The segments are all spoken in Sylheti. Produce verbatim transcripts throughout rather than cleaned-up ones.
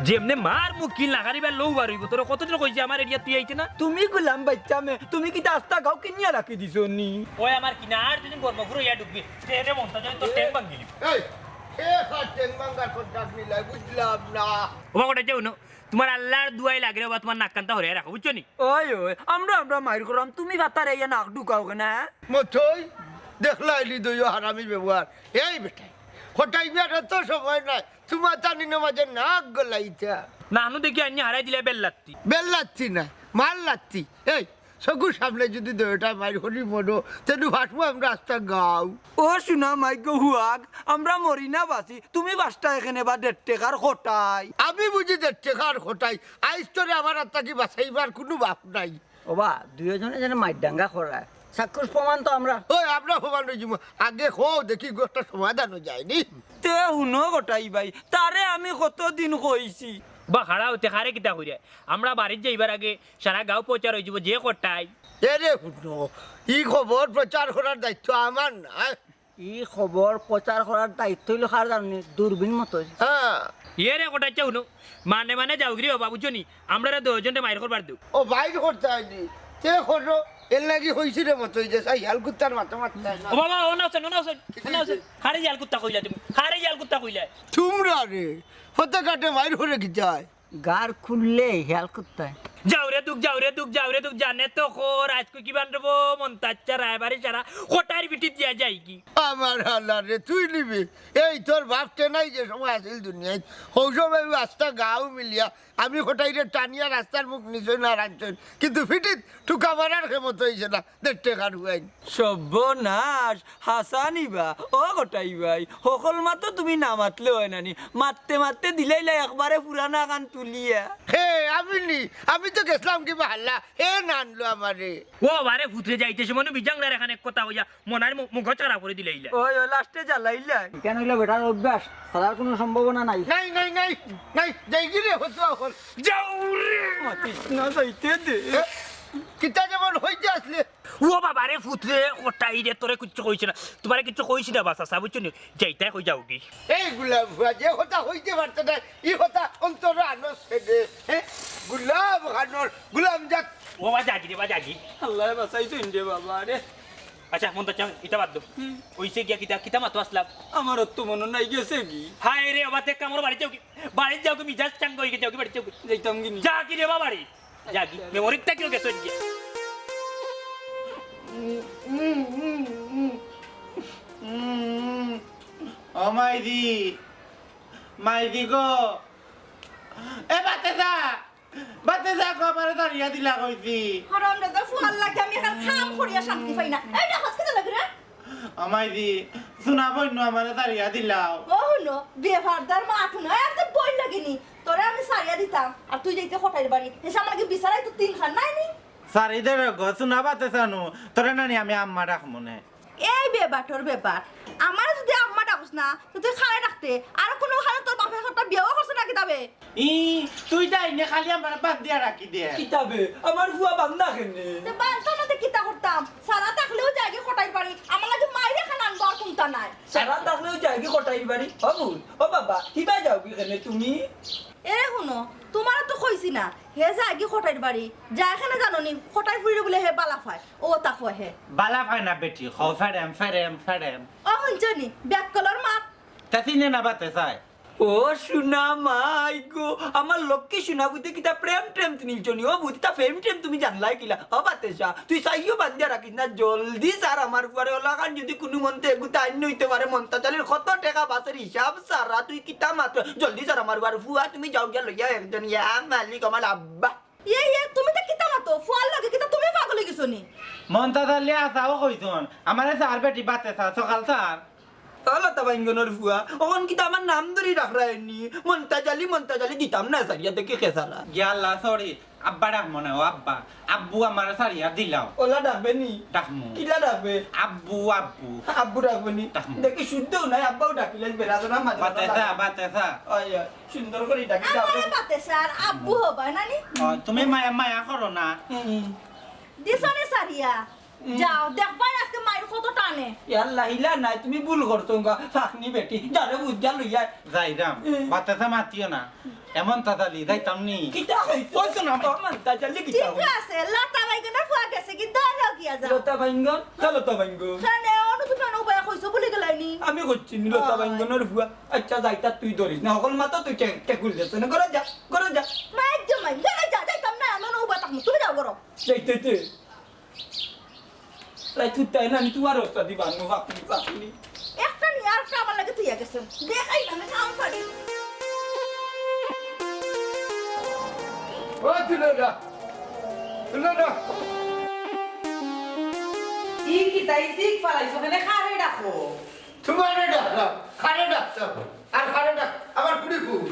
যেমনে মার মুখ কিল না কারিবার লউ বার অইবো। তোরে কতদিন কইছি আমার এরিয়া তুই আইতে না? তুমি গুলাম বাইচ্চা মে, তুমি কিতা আস্তা গাঁও কিনিয়া রাখি দিছো নি? ওই আমার কিনা আর দুদিন বর্মপুর ইয়া ঢুকবি। তে রে মনটা যায় তোর ঠ্যাং ভাঙ্গিলি। এই, এ কার ঠ্যাং ভাঙ্গার কন্ট্রাক্ট নিলাই বুঝলাম না। ওবা কটাই যাও না। তুমার আল্লার দুয়াই লাগে রে বা তুমার নাক কান্তা হরে রাখো, বুঝছো নি? ওই, ওই, আমরা, আমরা মাইর করাম, তুমি ভাতারে ইয়া নাক ঢুকাও কেনে, হ্যাঁ? মতই, দেখলা ইলি দইও হারামি ব্যবহার। এই বেটাই, কটাই বিয়ার এত সময় নাই, তুমার তানির মাঝে নাক গলাইতা। নানু দেখি আইনি হারাই দিলে বেল লাত্তি। বেল লাত্তি না, মার লাত্তি। এই, চকুর সামনে যদি দইটা মাইর করি মনো, তেনু ভাসবো আমরা আস্তা গাঁও। ও সোনা মাই গো হুয়াগ, আমরা মরি না বাঁচি, তুমি বাসটা এখানে বা দেড় টেকার কটাই। আমি বুঝি দেড় টেকার কটাই, আইজ তোরে আমার আত্মা কি বাঁচাইবার কুনু বাপ নাই। ওবা, দুইওজনে যেন মাইর ডাঙ্গা করায়। চাক্ষুষ প্রমাণ তো আমরা। ওই, আমরা প্রমাণ অই যিমু। আগে কও দেখি, গো, একটা সমাধান অই যায়নি। তে হুনো কটাই ভাই, তারে আমি কতদিন কইছি। বা খাড়া অইতে খারে কিতা কইরে? আমরা বাড়িত যাইবার আগে সারা গাঁও প্রচার অই যিবো যে কটাই। এরে হুনো, ই খবর প্রচার করার দায়িত্ব আমার না। ই খবর প্রচার করার দায়িত্ব অইলো কার জানো নি? দূরবীন মতই। হ্যাঁ। এরে কটাই চা হুনো, মানে মানে যাওগি রে বাবা, বুঝছো নি? আমরারে দুইওজনরে মাইর করবার দেও। ও, মাইর করতায় নি? তে করো, এর লাগি কইছি রে মতই যে সাই হিয়াল কুত্তার মাথা মারতায় না। ও বাবা, ও না হোসেন, ও না হোসেন, ও না হোসেন। খারে হিয়াল কুত্তা কইলা তুমি, খারে হিয়াল কুত্তা কইলা। তুমরারে, পথে ঘাটে মাইর করে কিতায়? গার খুললে হিয়াল কুত্তায়। যাও রে দুখ, যাও রে দুখ, যাও রে দুখ, জানে তো খর, আইজকু কি বান্ধবো, মন্তাজ ছাড়া, এবারে সারা, কটাইর বিটি দিয়া যাইগি। আমার হালা রে, তুই নিবি। এই তোর বাপ টেনাই যে সময় আছিল দুনিয়াত, হৌ সময় ওই আস্তা গাঁও মিলিয়া আমি কটাইরে টানিয়া রাস্তার মুখ নিছইন আর আনছইন, কিন্তু ফিটিত ঠুকা মারার ক্ষমতা অইছে না, দেড় টেকার হুয়াইন। সর্বনাশ, হাসানি বা, ও কটাই ভাই, হকল মাতো তুমি না মাতলে অয় না নি, মাততে মাততে দিলাইলা একবারে পুরানা কান তুলিয়া। হে, আমি নি, আমি তো গেছলাম কিবা হাল্লা, হে না আনলো আমারে। ও বারে ফুতরে যাইতে সময় নু বিজাংলার এখান এক কথা কইয়া মনার মু-, মুখ ছাড়া করে দিলাইলা। ওই, ওই, লাস্টে জ্বালাইলা। কেন অইলো বেটার অভ্যাস, ছাড়ার কুনু সম্ভাবনা নাই। নাই, নাই, নাই, নাই, যাইগি রে, হতো অখন। যাও রে। মাতিস না, যাইতে দে। এ, কিতা যেমন হইতে আসলে। ও বাবা রে, ফুতরে, কটাই রে, তোরে কিচ্ছু কইছি না। তুমারে কিচ্ছু কইছি না, বাস, আচ্ছা, বুঝছো নি? যাইতায় কই যাওগি। এই গুলাম ফুয়া, যে কথা হইতে পারতে না, ই কথা অন্তর আনস কেনে, হে? গুলাম খানর, গুলাম জাত। ও বা যাগি রে, বা যাগি। আল্লায় বাঁচাইছইন রে বাবা রে। আচ্ছা, মন্তাজ ছাড়া, ইতা বাদ দেও। হুম। অইছে গিয়া কিতা, কিতা মাতো আসলাম? আমার অত মনো নাই গেছে কি? হায় রে, ওবা তে কামর বাড়িত যাওগি। বাড়িত যাওগি, মিজাজ চাঙ্গা অইগেছে, যাওগি, বাড়িত যাওগি। যাইতাম কি নি? যাগি রে বাবা রে। যাগি, মেমোরিত থাকিও গেছে গিয়া। ও মাইদি, মাইদি গো। এ বাতেসা, বাতেসা গো, আমারে তাড়িয়া দিলা কইছি। হারামজাদা ফুয়ার লাগি আমি এখান কাম করিয়া শান্তি পাই না। এই না, হসকে লাগে রে? ও মাইদি, সোনা বইন আমারে তাড়িয়া দিলাও। ও হুনো, বেফারদার মা তুনো, আর তো বই লাগেনি। তোরে আমি সারিয়া দিতাম, আর তুই যাইতে কটাইর বাড়ি। হেষে আমার লাগি বিচারাই তো তিন খান নাই নি? সারি দে রে গো, সোনা বাতেসা নু। তোরে নানি আমি আম্মা ডাকমু নে। এই বেবাটর বেবাট, আমারে যদি আম্মা ডাকস না, তো তুই খাড়াই রাখতে। আর কুনু খানে তোর বাপে একটা বিয়াও করছে না কিতাবে? ই, তুই যাই নে, খালি আমারে বান্ধিয়া রাখি দে। কিতাবে? আমার ফুয়া বান্ধা কেনে? তে বান্ধা না তে কিতা করতাম? সারা থাকলেও যাইগি কটাইর বাড়ি। আমার লাগি মাইরে খান আনবো আর কুনতা নাই। সারা থাকলেও যাইগি কটাইর বাড়ি? ও বইন, ও বাবা, হিবায় যাওগি কেনে তুমি? এরে হুনো, তুমারে তো কইছি না, হে যাইগি কটাইর বাড়ি। যাইগি কেনে জানো নি, কটাই ফুড়িরে বুলে হে বালা পায়। ও তা কয় হে। বালা পায় না বেটি, কও ফেরেম, ফেরেম, ফেরেম। ও হুনছো নি, বেক্কলর মাত। তা চিনে না বাতেসায়। ও সোনা মাই গো, আমার লক্ষ্মী সোনা বুঝতে কিতা প্রেম প্রেম তুমি জানি, ও বুঝতা প্রেম প্রেম তুমি জানলাই কিলা? ও বাতেসা, তুই চাইও বান্ধিয়া রাখিস না, জলদি সার আমার ফুয়ারে। ওলাখান যদি কুনু মন্তে এগুতা আইন হইতে পারে, মন্তাজ আলীর কত টেকা বাসের হিসাব সারা, তুই কিতা মাত্র, জলদি সার আমার ফুয়ারে। ফুয়া, তুমি যাও গিয়া লইয়া একজন, ইয়া মালিক আমার আব্বা। ইয়ে, ইয়ে, তুমি তা কিতা মাতো? ফুয়ার লগে কিতা তুমি পাগল অই গেছো নি? মন্তাজ আলী আছাও কইছন, আমারে সার বেটি বাতেসা, সকাল সার। ও লতা বাইঙ্গনর ফুয়া, অখন কিতা আমার নাম ধরি ডাকরায়নি? মন্তাজ আলী, মন্তাজ আলী দিতাম না, সারিয়া দেখি খেসারা। ইয়াল্লা, সরি, আব্বা ডাকমু না, ও আব্বা। আব্বু আমার সারিয়া দিলাও। ওলা ডাকবে নি? ডাকমু। কিলা ডাকবে? আব্বু, আব্বু। আব্বু ডাকবে নি? ডাকমু। দেখি শুদ্ধও নাই, আব্বাও ডাকিলে বেড়া ধরা মাঝে মাঝে বাতেসা, লাগে। বাতেসা। ওই, ওই, সুন্দর করি ডাকি দাও। আব্বারে বাতেসা আর আব্বু হবা না নি? ও, তুমি মায়া, মায়া করো না। হুম। দিছো নি সারিয়া? হুম। যাও, দেখবায় আজকে মাইর কত টানে। ইয়াল্লা, হিলা নাই, তুমি ভুল করছো গা, ফাকনি বেটি। যারে বুঝা লইয়া। যাইরাম, হুম। বাতেসা মাতিও না। এমন তাতালি, যাইতাম নি। কিতা কইছো? কইছো না, আমার তাতালি কিতা ঠিক কইছো? আছে, লতা বাইঙ্গনর ফুয়া গেছে, কিন্তু আর গিয়া যাও। লতা বাইঙ্গন? কে লতা বাইঙ্গন? জানে, অনু তুমি অনু উবায়া কইছো, ভুলি গেলায় নি? আমি কইছি নি, লতা ওই। বাইঙ্গনর ফুয়া। আচ্ছা, যাইতা তুই ধরিস না, হকল মাতো তুই কে, কে খুল দিস না, ঘরে যা, ঘরে যা। মাইর দে মাইর, ঘরে যা, যাইতাম না, আমি অনু উবা থাকমু, তুমি যাও ঘরো। যাইতে দে। তাই তুই তাই না, আমি তুই আর ওস্তাদি বানো, আপনি, আপনি। একটা নি, আরেকটা আমার লগে থইয়া গেছে। দেখাই না, আমি খাওয়ান পারি। ও, তুলো না। তুলো না। ই কিতা, ই সিক ফালাইছো কেনে? কারে ডাকো? তুমারে ডাকলাম, কারে ডাকতাম? আর কারে ডাক-, আমার ফুড়ি কই?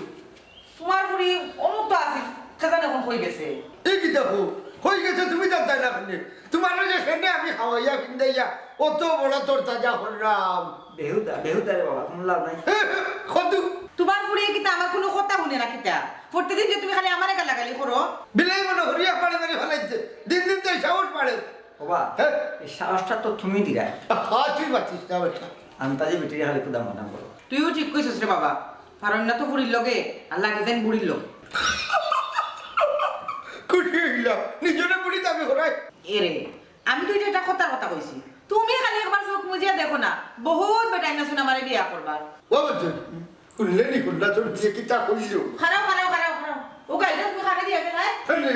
তুমার ফুড়ি অমুক তো আছিল, কে জানে অখন কই গেছে। ই কিতা কও? কই গেছে তুমি জানতায় না কেনে? তুমারে যে কেনে আমি খাওয়াইয়া ফিন্দাইয়া অত বড় তরতাজা করলাম। বেহুদা, বেহুদা রে বাবা, কুনু লাভ নাই। কত? তুমার ফুড়িয়ে কিতা আমার কুনু কথা হুনে না কিতা? প্রতিদিন যে তুমি খালি আমারে গালাগালি করো। বিলাই মনো করি এক বাড়ি বাড়ি ফালাইছে। দিন দিন তো এই সাহস বাড়ে। বাবা, হ্যাঁ? এই সাহসটা তো তুমি দিরায়। হ্যাঁ, তুই বাঁচিস না বেটা। আন্তাজি বেটিরে খালি কুদাম বাদাম করো। তুইও ঠিক কইছস রে বাবা, পারইন না তো ফুড়ির লগে, আর লাগে যেন বুড়ির লগে। খুশি অইলাম, নিজরে বুড়ি দাবি করায়। এরে, আমি তো ইটা একটা কথার কথা কইছি, তুমি খালি একবার চোখ মুজিয়া দেখো না, বহুত বেটাইন আছইন আমারে বিয়া করবার। ও বলছো, শুনলে নি, শুনলা তোর দিয়ে কিতা কইছো? খাড়াও, খাড়াও, খাড়াও, খাড়াও। ও গাড়িটা তুমি কারে দিয়া গেলায়? আরে,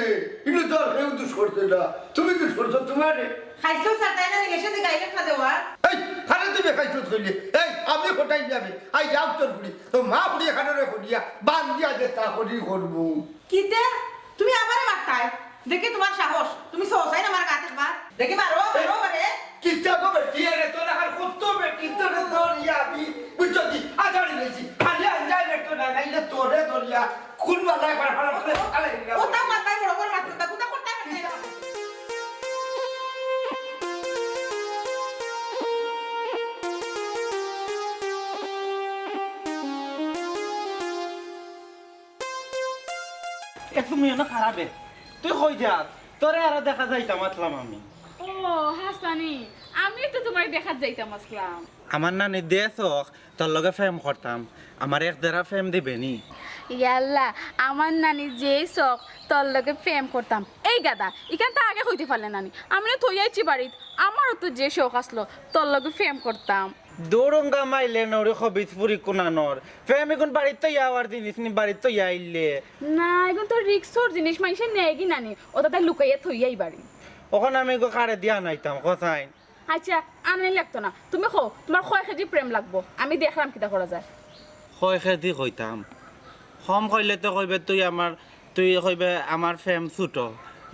ইনো তো আর কেউ দুষ করছে না। তুমি দুষ করছো, তুমারে। খাইছো স্যার, তাই না? এসে যে গাড়ি একটা দেওয়া। এই, কারে তুমি খাইছো কইলে? এই, আমি কোথায় যাবে? আই যাও তোর ফুড়ি। তো মা ফুড়ি এখানে রে করিয়া, বান্দিয়া যে তা করি করবো। কিতা? তুমি আমারে মারতায়? দেখি তুমার সাহস। তুমি সহসাই না আমার গাত একবার। দেখি মারো, মারো আমারে। কিতা গো বেটি, আরে তোর আর কত বেটি, তোরে ধরিয়া আমি, বুঝছো কি? আজাড়ি লইছি। খালি আঞ্জাই বেটো না, নাইলে তোরে ধরিয়া কোন বালায় করে ফালা করে ফালাই দিলাম। ও তা মাথায় বড় বড় মাথা, তা কোথা করতে পারতে না। এ তুমি এনো খারাপে। তুই কই যাস? তোরে আরো দেখা যাইতাম আসলাম আমি। ও, হাসানি, আমি তো তুমারে দেখাত যাইতাম আসলাম। আমার নানি দে চখ, তোর লগে প্রেম করতাম। আমার এক দেরা প্রেম দিবে নি? ইয়াল্লা, আমার নানি যেই চখ, তোর লগে প্রেম করতাম। এই গাদা, ইখান তো আগে কইতে পারলে নানি। আমি না থই আইছি বাড়িত, আমারও তো যে শখ আসলো, তোর লগে প্রেম করতাম। দৌড়ঙ্গা মাইলে নরে খবিস ফুরি কুনানর। প্রেম ইগুন বাড়িত তো ইয়া আওয়ার জিনিস নি, বাড়িত তো ইয়া আইলে। না, ইগুন তো রিক্সর জিনিস, মাইনষে নেয় কি নানি? ও তাতে লুকাইয়া থইয়াই বাড়ি। অখন আমি ইগু কারে দিয়া আনাইতাম, কসাইন? আচ্ছা, আনানি লাগতো না। তুমি কও, তুমার কয় কেজি প্রেম লাগবো? আমি দেখরাম কিতা করা যায়। কয় কেজি কইতাম? কম কইলে তো কইবে তুই আমার তুই কইবে আমার প্রেম ছুটো।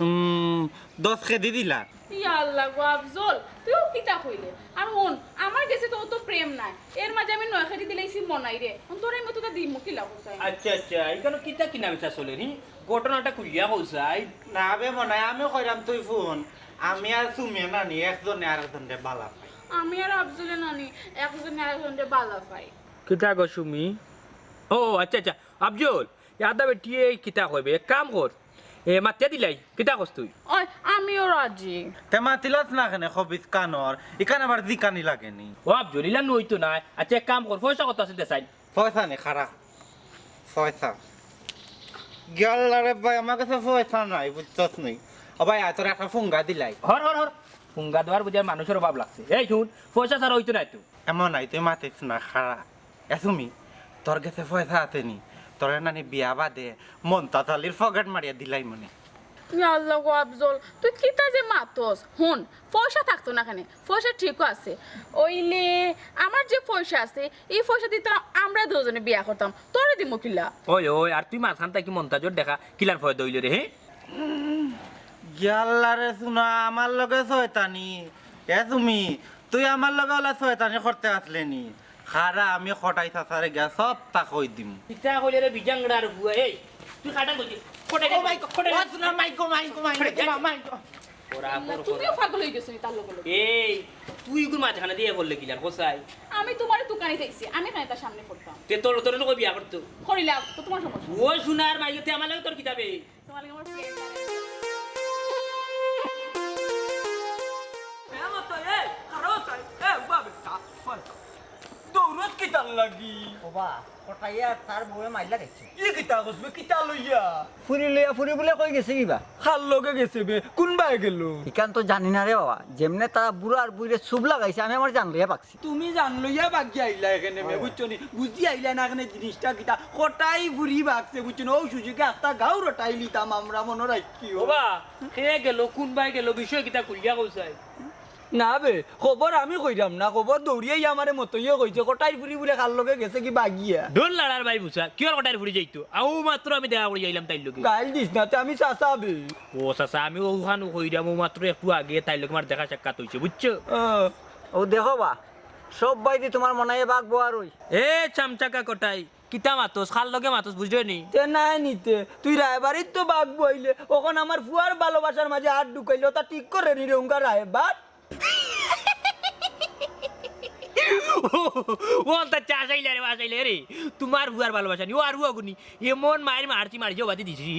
উম, দশ কেজি দিলা। ইয়া আল্লাহ গো আফজল, তুইও কিতা কইলে? আর হুন, আমার গেছে তো অত প্রেম নাই। এর মাঝে আমি নয় কেজি দিলাইছি মনাইরে। হুন, তোরে আমি অতটা দিমু কিলা কসাইন? আচ্ছা, আচ্ছা, ইখানো কিতা কিনা মিছা চলের, হি? ঘটনাটা খুলিয়া কও চাই। না বে মনাই, আমি কইরাম তুই হুন। আমি আর সুমিয়া নানি একজনে আরেকজনরে বালা পাই। আমি আর আফজলে নানি একজনে আরেকজনরে বালা পাই। কিতা গো সুমি? ও, আচ্ছা, আচ্ছা, আফজল, ইয়াদা বেটিয়ে কিতা কইবে? এক কাম কর, এ, মাতিয়া দিলাই, কিতা কস তুই? ওই, আমিও রাজি। তে মাতিলাস না কেনে, খবিস কানর, ইখান আবার জিকানি লাগেনি। ও আফজল, ইলা নইতো নায়। আচ্ছা, এক কাম কর, পয়সা কত আছে দেছাইন? পয়সা নি, খারা। পয়সা। গেল রে ভাই, আমার গেছে পয়সা নাই, বুঝছস নি? ও ভাই, আয়, তোর একটা ফুঙ্গা দিলাই। হর, হর, হর। ফুঙ্গা দেওয়ার বুঝে মানুষর অভাব লাগছে। এই হুন, পয়সা ছাড়া অইতো নায় তো। এমন নাই, তুই মাতিস না, খারা। এ সুমি, তোর গেছে পয়সা আছে নি? তোরে নানি বিয়া বাদে মন্তাজ আলীর পকেট মারিয়া দিলাই মনে। ইয়া আল্লাহ গো আফজল, তুই কিতা যে মাতস? হুন, পয়সা থাকতো না কেনে, পয়সা ঠিকও আছে। অইলে আমার যে পয়সা আছে, ই পয়সা দি তো আমরা দুইজনে বিয়া করতাম, তোরে দিমু কিলা? ওই, ওই, আর তুই মাঝখান থাকি মন্তাজর দেখা কিলান ফয়দা অইলো রে, হে? ইয়াল্লা রে সুনা, আমার লগে শয়তানি। এ সুমি, তুই আমার লগে অলা শয়তানি করতে আসলে নি? খারা, আমি কটাই চাচারে গিয়া সবতা কই দিমু। ইতা কইলে রে বিজাংড়ার বুয়া, এই, তুই খাটা কই দিস? কটাই ও মাই গড, কটাই ও সোনা, মাই গো, মাই গো, মাই গো, কটাই মা, মাই গো। ওরা আপন তুমিও পাগল অই গেছো নি তার লগে লগে? এই, তুই ইগুর মাঝখানে দিয়া পড়লে কিলার, কোথায়? আমি তোমারে তুকানি দিছি, আমি কেনে তার সামনে পড়তাম? তে তোর, তোর লোক বিয়া করতো? করিলাম, তো তোমার সমস্যা? ও সোনার মাই গো, তে আমার লগে তোর কিতাবে? তোমার লগে আমার friend লাগে। এ মতো, এ, খারাপ চাই, এ, উবা বেটা, হয়। দৌড়ত কিতার লাগি? ওবা, কটাইয়া তার বউয়ে মাইল্লা গেছে। ই কিতা কসবে, কিতা লইয়া? ফুরি লইয়া, ফুরি বুলে কই গেছে কিবা? কার লগে গেছে বে? কুনবায় গেল? ইখান তো জানি না রে বাবা, যেমনে তারা বুড়ার বুইরে চুপ লাগাইছে, আমি আমার জান লইয়া বাগছি। তুমি জান লইয়া বাগি আইলা এখানে মে, বুঝছো নি? বুঝি আইলা না এখানে জিনিসটা কিতা? কটাই ফুরি বাগছে, বুঝছো নি? ও সুযোগে আস্তা গাঁও রটাই লিতাম আমরা, মনো রাখিও। ওবা, কে গেল, কুনবায় গেল, বিষয় কিতা খুলিয়া কও চাই? না বে, খবর আমি কইরাম না, খবর দৌড়িয়াই আমারে মতইয়ে কইছে, কটাইর ফুরি বুলে কার লগে গেছে কি বাগিয়া। ঢোল লাড়ার ভাই বুঝা, কিওর কটাইর ফুরি যাইতো? আউ মাত্র আমি দেখা করি যাইলাম তাইর লগে। গাইল দিস না, তে আমি চাচা বে। ও চাচা, আমি ওখান কইরাম, ও মাত্র একটু আগে তাইর লগে আমার দেখা সাক্ষাৎ অইছে, বুঝছো? আহ। ও দেখো বা, সব বাইদি তোমার মনাইয়ে বাগবো আর ওই। এ চামচাকা কটাই, কিতা মাতস, কার লগে মাতস, বুঝলে নি? তে নাই নিতে, তুই রায়বাড়ির তো বাগবো আইলে, অখন আমার ফুয়ার ভালোবাসার মাঝে আত ঢুকাইলে, ওটা ঠিক করে নি রে উঙ্গা রায়বার। ও, তা চা চাইলে রে, বা চাইলে রে। তোমার ফুয়ার ভালোবাসা নি, ও আর ও আগুনি। এমন মাইর মারছি, মারছি, ও বাতি দিছি।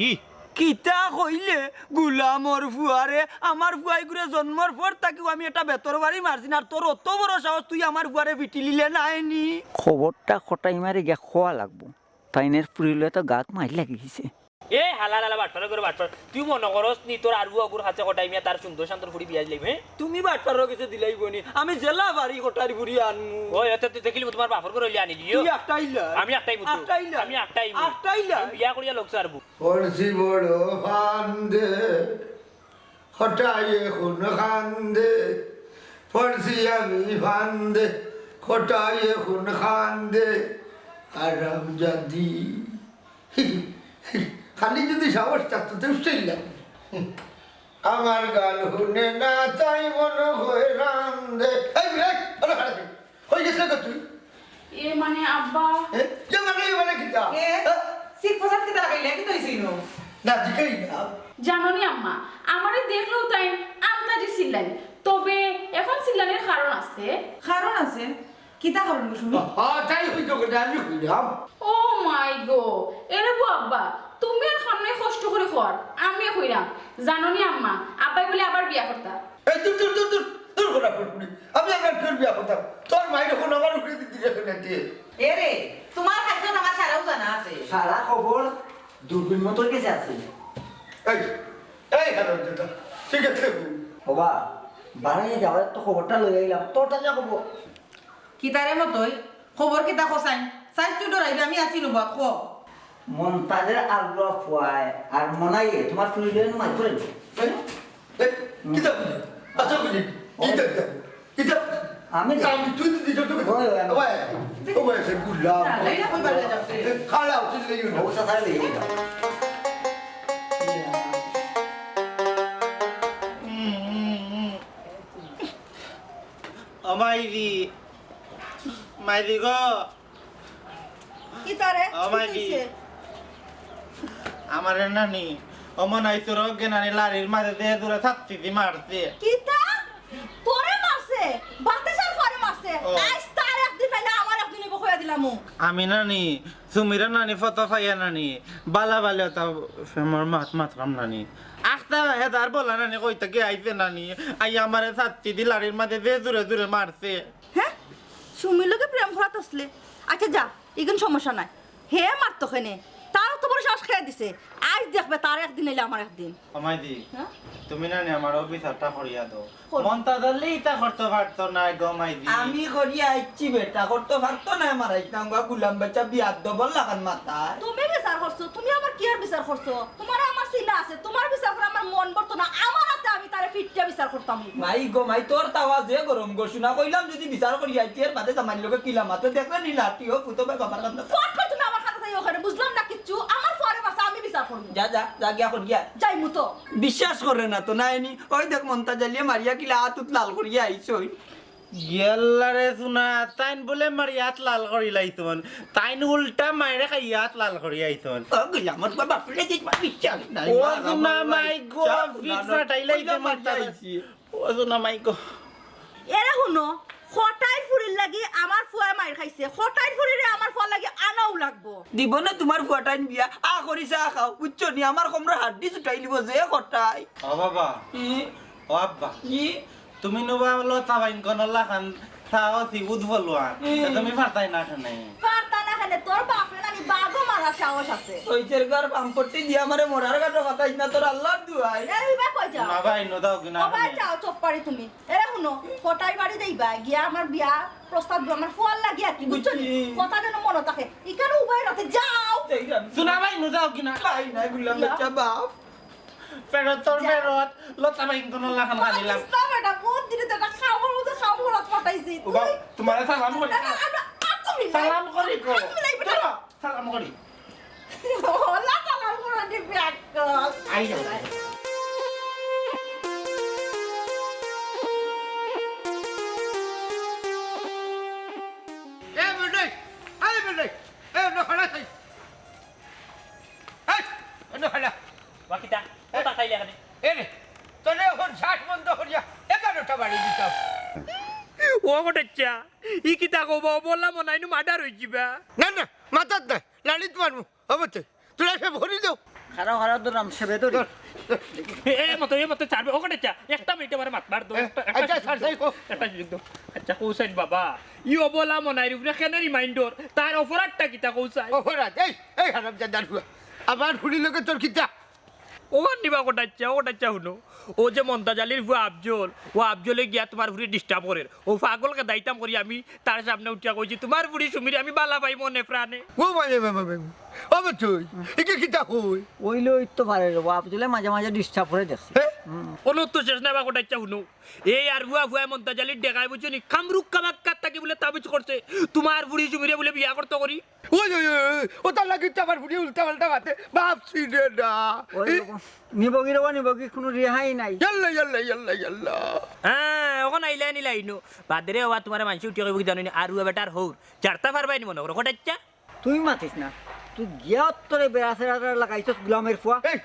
কিতা কইলে? গুলামর ফুয়ারে, আমার ফুয়াইগুরে জন্মর পর থাকিও আমি এটা বেতর বাড়ি মারছি না, আর তোর অত বড় সাহস তুই আমার ফুয়ারে পিটিলিলে নায় নি? খবরটা কটাই মারে গিয়া খোয়া লাগবো। তাইনের ফুরিলে তো গাত মাইর লাগি গেছে। এ হালার হালা বাটপার করে বাটপার। তুই মনো করস নি তোর আরু অগুর হাতে কটাই মিয়া তার সুন্দর শান্তর ফুরি বিয়া দিলাইম, হে? তুমি বাটপার গেছে দিলাইবো নি? আমি জেলা বাড়ি কটার ফুরি আনমু। ওই, এতে তুই দেখিলি তোমার বাপর ঘরে আনি দিও। তুই একটাই লা। আমি একটাই মুতু। একটাই লা। আমি একটাই মুতু। একটাই লা। আমি বিয়া করিয়া লোক ছাড়বো। পড়ছি বড় ফান্দে, কটাই এখন কান্দে। পড়ছি আমি ফান্দে, কটাই এখন কান্দে। হারামজাদি। খালি যদি সাহস থাকতো, তে উঠতেই না। আমার গাল হুনে না, তাই মনে হয় রান্দে। এই, এই, ভালো খারাপ। কই গেছলে গো তুই? এ মানে আব্বা। এ? এ মানে, এ মানে কিতা? এ? হ্যাঁ? সিট পোশাক কিতা লাগাইলে? কি তো হইছে ইনো? না, জিকাই না। জানো নি আম্মা, আমারে দেখলেও তাই আন্তাজি চিল্লানি। তবে এখন চিল্লানির কারণ আছে। কারণ আছে? কিতা কারণ গো সুমি? হ্যাঁ, তাই হইতো কেনে, আমি কইলাম। ও মাই গো, এরে বো আব্বা, তুমি আর সামনে কষ্ট করে কর, আমি কইরাম। জানো নি আম্মা, আব্বাই বলে আবার বিয়া করতা। এই দূর, দূর, দূর, দূর, দূর করা পুরপুরি। আমি আমার ফের বিয়া করতাম। তোর মাই যখন আমার উপরে দিদি রেখে না দিয়ে। এ রে, তোমার খাদ্য আমার সারাও জানা আছে। সারা খবর দূরবীন মতোর গেছে আছে। এই, এই হারামজাদা, ঠিক আছে। বাবা, বাড়াইয়া যাওয়ার তো খবরটা লই আইলাম, তোরটা যা খবর। কিতারে মতই? খবর কিতা কসাইন? সাইজ তুই ডরাইবি, আমি আছি নবাত, ক। মন্তাজের আগ্রহ ফুয়ায় আর মনাইয়ে তোমার ফুরিলে মাই করে দিল। এই, এই, কিতা বুঝি? আচ্ছা বুঝি। কিতা, কিতা? কিতা? আমি আমি তুই তো দিতে তো ওই, ওই, আমি ওই, ও ভাই, সে গুল্লা। না, এই না, কই বাড়ি যাচ্ছে? এ, খালা, তুই তো ইউন। ও, সাথে দিয়ে দিলাম। ও মাইরি, মাইরি গো। কিতারে? ও মাইরি। আমারে নানি, ও মনাই তোর অজ্ঞে নানি লাড়ির মাঝে দে দূরে থাকতে দি মারছে। কিতা? তোরে মারছে? বাতাসের পরে মারছে? ও। আজ তার একদিন নাইলে আমার একদিন হইব কইয়া দিলাম। আমি নানি, সুমিরা নানি, ফটো ফাইয়া নানি, বালা বালা তা আমার মাত মাতরাম নানি। আখতা হেদার বলা নানি, কইতা কি আইছে নানি, আই আমারে ছাত্তি দি লাড়ির মাঝে দে দূরে দূরে মারছে। হ্যাঁ? সুমির লগে প্রেম করাত আসলে? আচ্ছা যা, ইগুন সমস্যা নাই। হে মারতো কেনে? তার তো বড় শ্বাস খেয়ে দিছে। আজ দেখবে তার একদিন এলে আমার একদিন। ও মাইজি, হ্যাঁ? তুমি না নি আমার অফিসারটা করিয়া দাও। কর। মন্তাজ আলী ইতা করতে পারতো না গো মাইজি। আমি করিয়া আইছি বেটা, করতে পারতো না আমার আইতাম গো গুলাম বাচ্চা বিয়ার ডবল লাগান মাথায়। তুমি বিচার করছো, তুমি আবার কি আর বিচার করছো? তোমার আমার চিনা আছে, তোমার বিচার করে আমার মন ভরতো না, আমার হাতে আমি তারে ফিটটা বিচার করতাম। মাই গো মাই, তোর তাওয়া যে গরম গো, শুনা কইলাম যদি বিচার করি আইতে এর বাদে জামাইর লগে কিলা মাতে দেখলে নি লাঠি ও পুতো ভাই বাবার কান্দা। ফট করে তুমি আমার কাছে যাই ওখানে, বুঝলাম না কিচ্ছু, আমার পরে বাসা আমি বিচার করবো। যা, যা, যা গিয়া কর গিয়া। যাই মুতো। বিশ্বাস করে না তো, নাই নি? ওই দেখ মন্তাজ আলিয়ে মারিয়া কিলা আতুত লাল করিয়া আইছই। ইয়াল্লা রে সোনা, তাইন বুলে মারি আত লাল করি লাইছইন। তাইন উল্টা মাইরে খাইয়া আত লাল করি আইছইন। ও গুলামর বাবা, ফুলে যে তোমার বিশ্বাস নাই। ও সোনা মাই গো, পিঠ ফাটাই লাইছে মাথা। ও সোনা মাই গো। এরে হুনো, কটাইর ফুড়ির লাগি আমার ফুয়ায় মাইর খাইছে, কটাইর ফুড়িরে আমার ফুয়ার লাগি আনাউ লাগবো। দিব না তোমার ফুয়াটাইন বিয়া, আ করি চা খাও, বুঝছো নি? আমার কমরর হাড্ডি ছুটাইলিবো যে কটাই। ও বাবা, ই? ও আব্বা, ই? তুমি নুবা লতা বাইনকনর লাখান চাও চিবুত ফলুয়ান, ই। তে তুমি পারতায় না কেনে? পারতায় না কেনে? তোর বাপরে নানি বাঘও মারার সাহস আছে। ওই চেরগার পাম্পট্টি দিয়া আমারে মরার ঘাটো ফাতাইস না, তোর আল্লার দুয়াই। এ, ইবা কই যাও? না ভাই, নো দাও কিনা ও ভাই, কেনে? যাও, চুপ পারি তুমি। এরে হুনো, কটাই বাড়ি যাইবা, গিয়া আমার বিয়া প্রস্তাব দিও, আমার ফুয়ার লাগি আর কি, বুঝছো নি? বুঝছি। কথা যেন মনো থাকে। ইখানো উবাই রাতে যাও। যাই যান। সোনা ভাই, নো যাও কিনা? নাই, নাই, বললাম, ইয়া। বাচ্চা বাপ। ফেরত তোর যা। ফেরত, লতা ভাই কিন্তু লাখান খালি লাগ। ইসলাম এটা বহুত দিনে তো এটা খাবার মতো খাবার মতো পাঠাইছি। ও বাপ, তুই তোমারে সালাম করি। না, না, আমরা, আর তুমি নাই। সালাম করি গো। আর তুমি নাই, বেটা। চলো, সালাম করি। ওলা সালাম করি, ব্যাগ কর। আই যাও। এ বেটাই, এই বেটাই, এ না খালা খাই। এই, এ না খালা। বাকিটা, এ, কথা খাইলে এখানে। এ রে, তোরে এখন শ্বাস বন্ধ করিয়া এগারোটা বাড়ি দিতাম। ও কটাইচ্ছা, ই কিতা কও বা, অবলা মনাইনু মার্ডার অইযিবা। না, না, মাথাত না, লাড়িত মারমু। ও মতই, তোরা সব ভরি দাও। খাড়া, খাড়া, ধর, আমি সেবে ধরি। ধর, ধর। এ, এ মতই, এ মতই, ছাড়বে। ও কটাইচ্ছা, একটা মিনিট আমারে মাত মার দো, এ, একটা, একটা আচ্ছা, সুযোগ ছাড়, দাও। ছাড়, কো। একটা সুযোগ দাও। আচ্ছা, কও চাইন বাবা, ই অবলা মনাইর উপরে কেনে reminder? তার অপরাধটা কিতা কও চাইন? অপরাধ? এই, এই হারামজাদার ফুয়া, আমার ফুড়ির লগে তোর কিতা? ও আন্নিবা কটাইচ্ছা, ও কটাইচ্ছা হুনো। ও যে মন্তাজ আলীর ফুয়া আফজল, ও আফজলে গিয়া তোমার ফুড়ি disturb করের। ও পাগল খেদাইতাম করি আমি তার সামনে উঠিয়া কইছি, "তোমার ফুড়ি সুমিরে আমি বালা পাই মনে প্রাণে।" ও মাই, মাই, মাই, মাই, মাই। ও মতই, ইকে কিতা কই? ওইলে ওই তো পারে রে, ও আফজলে মাঝে মাঝে disturb করে দেখছি। হে? হুম। অনর তো শেষ নাই বা কটাইচ্ছা হুনো। এই আর ফুয়া ফুয়ায় মন্তাজ আলীর ডেগায় বুঝছো নি, কামরুক কামাক্কার থাকি বুলে তাবিজ করছে, তোমার ফুড়ি সুমিরে বুলে বিয়া করতো করি। ওই, ওই, ওই, ওই, ওটার লাগি তো আমার ফুড়ি উল্টা পাল্টা মাতে, বাপ ছিরে না। ওই ই- রকম। নিবগি রে বা নিবগি, কোনো রেহাই নাই। ইয়াল্লা, ইয়াল্লা, ইয়াল্লা, ইয়াল্লা। হ্যাঁ, অখন আইলায় নি লাইনো। বাদে রে বাবা, তোমারে মানষে উঠিয়া কইবো কি জানো নি? আর ও বেটার হউর। ছাড়তা পারবায় নি মনো করো, কটাইচ্ছা? তুই মাতিস না। তুই গিয়া উত্তরে বেড়া ছেড়া লাগাইছস গুলামের ফুয়া। এই,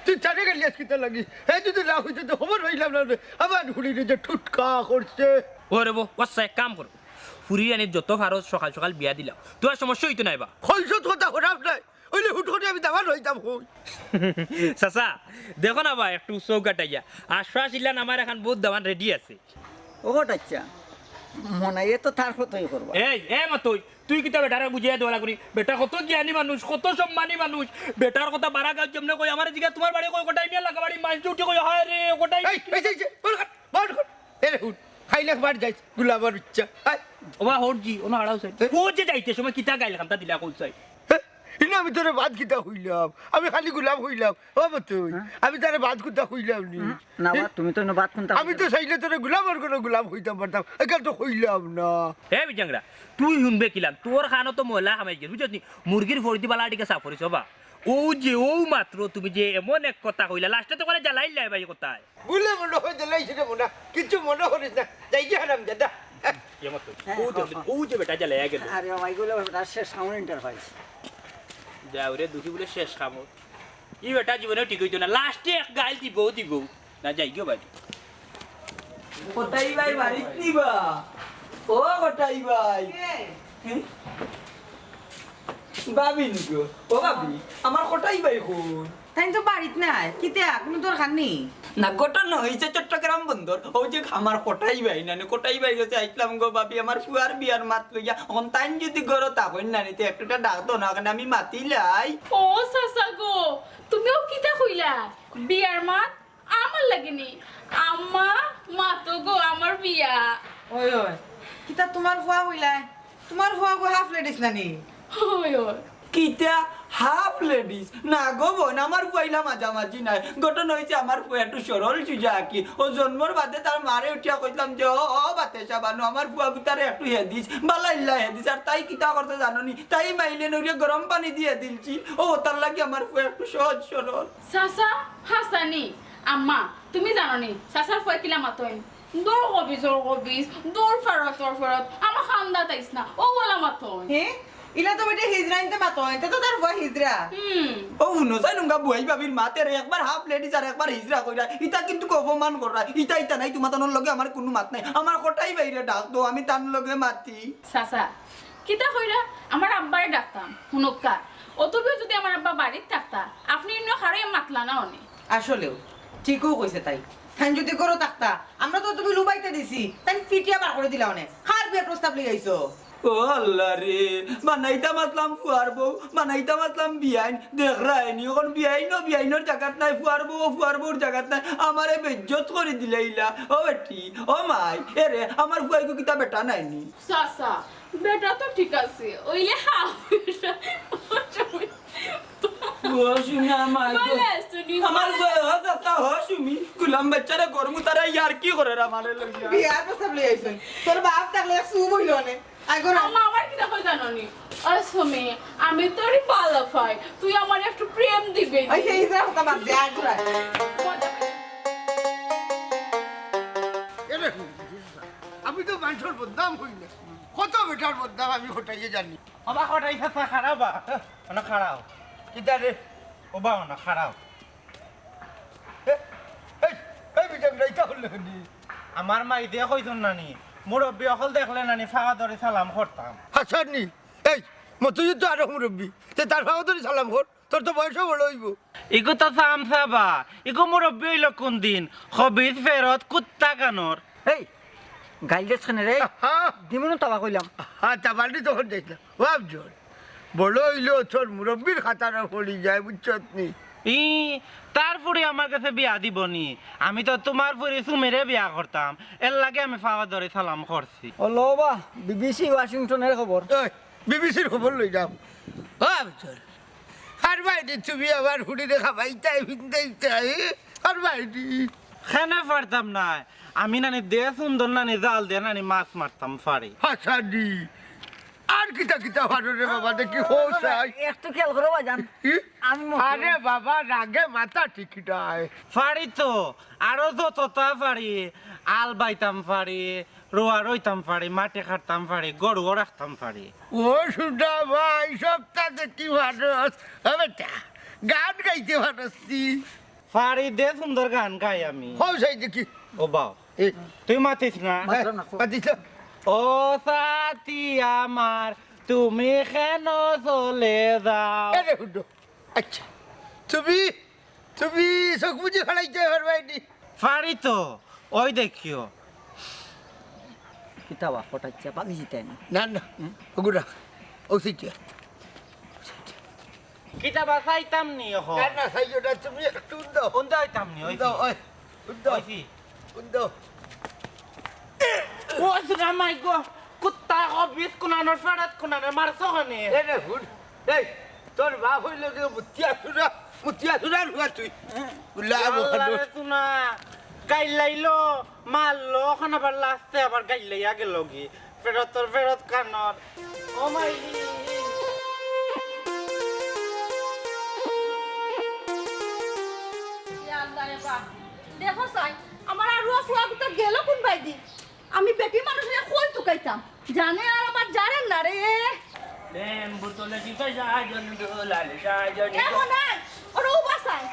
তুই চারে গেলি আজকে তার লাগি। এই যদি না হইতো তো খবর পাইলাম না রে। আমার ফুড়িরে যে ঠুটকা করছে। ও রে বো, আচ্ছা, এক কাম করো। ফুড়িরে আনি যত পারো সকাল সকাল বিয়া দিলাও। তোমার সমস্যা অইতো নায় বা। কইছত কথা খারাপ নায়। ওইলে হুট করে আমি দামান হইতাম কই। চাচা, দেখো না বা, একটু চউখ কাটাইয়া। আশ্বাস ইলান আমার এখান বহুত দামান ready আছে। ও কটাইচ্ছা, মনাইয়ে তো তার মতই করবা। এই, এ মতই, তুই কিতা বেটারে বুঝাইয়া দেওয়া লাগবো নি? বেটা কত জ্ঞানী মানুষ, কত সম্মানী মানুষ। বেটার কথা বারা গাঁওত যেমনে কই, আমারে জিগা তোমার বাড়ি কই, কটাই মিয়া লাগা বাড়ি, মানষে উঠি কই, "হায় রে, কটাই।" এই, এই, এই, এই, বল কর, বল কর। এ রে হুন, খাইলে একবার যাইস, গুলাবার ইচ্ছা। হায়। ওবা হরজি, ওনা হারাও চাই। এ? ও যে যাইতে সময় কিতা গাইল খান্তা দিলা কই চাই? হে? ইনো আমি তোরে বাদ কিতা কইলাম? আমি খালি গুলাম কইলাম। ও মতই, হ্যাঁ? আমি তারে বাদ কুন্তা কইলাম নি। হুম, না বা, এ? তুমি তো ইনো বাদ কুন্তা আমি কইলাম। তো চাইলে তোরে গুলামর ঘরো গুলাম কইতাম পারতাম। এখান তো কইলাম না। এ বিজাংরা, তুই হুনবে কিলান? তোর খানো তো ময়লা হামাই গেল, বুঝছস নি? মুরগির ফরিদি বালা আটিকে সাফ করিস, ওবা। ও যে, ও মাত্র তুমি যে এমন এক কথা কইলা, লাস্টে তো করে জ্বালাইলাই ভাই কথায়। বুলে মনে হয় জ্বালাইছি রে মনে, কিচ্ছু মনে করিস না। যাই গিয়া হারাম দাদা। এ মতই, হ্যাঁ, ও যে, হ্যাঁ, হ্যাঁ। ও যে বেটা জ্বালাইয়া গেল। আরে বাবা, এগুলো বেটা শেষ সাউন্ড ইন্টারফেস। যাও রে, দুঃখী বুলে শেষ কামড়। ই বেটা জীবনে ঠিক অইতো না, লাস্টে এক গাইল দিবো, দিবো। না, যাই গো ভাই। কটাই ভাই বাড়িত নি বা? ও কটাই ভাই। কে? হ্যাঁ? ভাবি নি গো? ও ভাবি, আমার কটাই ভাই কই? তাইন তো বাড়িত নাই। কিতা? কুনু দরকার নি? না, ঘটনা অইছে চট্টগ্রাম বন্দর। অউ যে আমার কটাই ভাই, নানি কটাই ভাই গেছে, আইছলাম গো ভাবি, আমার ফুয়ার বিয়ার মাত লইয়া। অখন তাইন যদি ঘরো থাকইন নানি, তে একটুটা ডাক দেও না, অখান আমি মাতিলাই। ও চাচা গো, তুমিও কিতা কইলা? বিয়ার মাত? আমার লাগি নি? আম্মা, মাতো গো, আমার বিয়া। ওই, ওই, কিতা তোমার ফুয়া কইলায়? তোমার ফুয়া গো হাফ লেডিস নানি? ওই, ওই। কিতা হাফ লেডিস? না গো বইন, আমার ফুয়া ইলা মাঝামাঝি নায়। ঘটনা অইছে আমার ফুয়া একটু সরল সুজা আর কি। ও জন্মর বাদে তার মারে উঠিয়া কইছলাম যে, "ও, ও বাতেশা বানু, আমার ফুয়া গুতারে একটু হেদিস, বালা ইল্লা হেদিস।" আর তাই কিতা করছে জানো নি? তাই মাইলে নড়িয়া গরম পানি দিয়া দিলছি। ও, তার লাগি আমার ফুয়া একটু সহজ সরল। চাচা, হাসানি, আম্মা, তুমি জানো নি, চাচার ফুয়া কিলা মাতইন? দূর কবিস, ওর কবিস, দূর ফেরত, ওর ফেরত, আমার খান্দাত আইস না, ও বলা মাতো। হে? ইলা তো বেটা হিজড়া ইনতে মাতো, ইনতে তো তার ফুয়া হিজড়া। হুম। ও হুনো, চাই নুঙ্গা বুয়াই ভাবির মাতে রে, একবার হাফ লেডিজ আর একবার হিজড়া কইরা, ইতা কিন্তু অপমান কররা, ইতা ইতা নাই, তুমার তানোর লগে আমার কুনু মাত নাই, আমার কটাই বাইরে ডাক দেও, আমি তান লগে মাতি। চাচা, কিতা কইরা? আমার আব্বারে ডাকতাম, হুনক্কা। অতটুকু যদি আমার আব্বা বাড়িত থাকতা, আপনে ইনো খাড়াইয়া মাতলা না অনে। আসলেও, ঠিকও কইছে তাই। তাইন যদি ঘরো থাকতা, আমরা তো তুমি লুবাইতে দিছি, তাইন ফিটিয়া বার করি দিলা অনে। কার বিয়ার প্রস্তাব লই আইছো? ও আল্লাহ রে, বানাইতাম আছলাম ফুয়ার বউ, বানাইতাম আছলাম বিয়াইন, দেখরায়নি, অখন বিয়াইনও বিয়াইনর জাগাত নাই, ফুয়ার বউও ফুয়ার বউর জাগাত নাই, আমারে বেইজ্জত করি দিলাইলা। ও বেটি, ও মাই, এরে, আমার ফুয়াইগু কিতা বেটা নায়নি? চাচা, বেটা তো ঠিক আছে, অইলে হা। ও সুমি, আমার গো। ভালা আছো নি? আমার গো, ও চাচা, ও সুমি, গুলাম বাচ্চারে গরম উতারা ইয়ার কি করে রে আমারে লইয়া? বিয়ার প্রস্তাব লই আইছইন। তোর বাপ থাকলে এক চুপ অইলো নে। আই গো না। আম্মা, আমার কিতা কই জানো নি? ও সুমি, আমি তোরে ভালা পাই, তুই আমারে একটু প্রেম দিবে নি? ওই সেই ইসরা কথা বাদ দে, আই গো না। এরে, আমি তো মানষর বদনাম করি না, কত বেটার বদনাম আমি ঘটাইয়া জানি। ওবা, কটাই চাচা, খাড়াও বা। অনো খাড়াও। কিতা রে? ওবা, অনো খাড়াও। এ, এই, এই বিজান রে, ইতা করলে নি? আমার মাই দে কইছইন না নি, মুরব্বি অকল দেখলে না নি, ফাওয়া ধরি সালাম করতাম। হাছা নি? এই, মতই তো আরো মুরব্বি, তে তার ফাওয়া ধরি সালাম কর। তোর তো বয়সও বড় অইবো। ইগু তো চামচা বা, ইগু মুরব্বি অইলো কুনদিন? খবিস ফেরত কুত্তা কানোর। এই, গাইল দেস কেনে রে? আহা। দিমুনু তাবা কইলাম। হ্যাঁ, তাবালি তখন যাইস না। বাপ জোর। বড় অইলো তোর মুরব্বির খাতারা পড়ি যায়, বুঝছত নি? ই, তার ফুড়ি আমার গেছে বিয়া দিবো নি? আমি তো তুমার ফুড়ি সুমিরে বিয়া করতাম, এরলাগি আমি ফাওয়া ধরি সালাম করছি। ও লো বা, বিবিসি ওয়াশিংটনর খবর। ওই, বিবিসির খবর লই যাও। ও আফজল, পারবায়নি তুমি আমার ফুড়িরে খাবাইতায়, ফিন্দাইতায়, পারবায়নি? কেনে পারতাম নায়? আমি নানি দে সুন্দর নানি জাল দে নানি মাছ মারতাম পারি। হাছা নি? আর কিতা কিতা পারো রে বাবা, দেখি হো চাই। একটু খেয়াল করো বাজান। কি? আমি মতো আরে বাবা, রাগে মাথা ঠিক নাই। পারি তো, আরো যততা পারি, আল বাইতাম পারি, রোয়া রইতাম পারি, মাটি কাটতাম পারি, গরুও রাখতাম পারি। ও সুধা ভাই, সবতা দেখি পারস। ও বেটা, গান গাইতে পারস নি? পারি দে, সুন্দর গান গাই আমি। হো, সেই দেখি। ও বাও, এ। তুই মাতিস না। মাতলাম না, কো। মাতিস না। ও সাথী আমার, তুমি কেন চলে যাও? এরে হুডো। আচ্ছা, তুমি তুমি চোখ বুজি খাড়াইতে পারবায়নি? পারি তো, ওই দেখিও। কিতা বা, কটাইচ্ছা, বাকি জিতায়নি। না, না, হুম? ওগুলা, ও সিটিয়া। কিতা বা চাইতাম নি অখন? না, না, চাইও না, তুমি একটু উন্দো। উন্দা হইতাম নি, ওই উন্দো, কি? ওই, উন্দো। ওই কি? উন্দো। ও সুনা মাই গো, কুত্তা খবিস কুনানোর ফেরত কুনানোর মারছো কেনে? এরে হুড, এই, তোর বাপ অইলো গিয়া মুতিয়া সুরা, মুতিয়া সুরার হুয়া তুই। গুলা আবু আল্লাহ খাদুর। রে সুনা, গাইল্লাইলো, মারলো, অখন আবার লাস্টে আবার গাইল্লাইয়া গেলো গি। ফেরত তোর ফেরত কানোর। ও মাই। ইয়া আল্লাহ রে বাপ। দেখো চাই, আমার আরুয়া ফুয়া গুতা গেল কুন বাইদি? আমি বেটি মানুষ অইয়া কই তুকাইতাম? জানে আর আমার জানে না রে। প্রেম বোতলে টিপে সাজন দোলালে সাজন। এমন নাই, ওর ও বাসায়।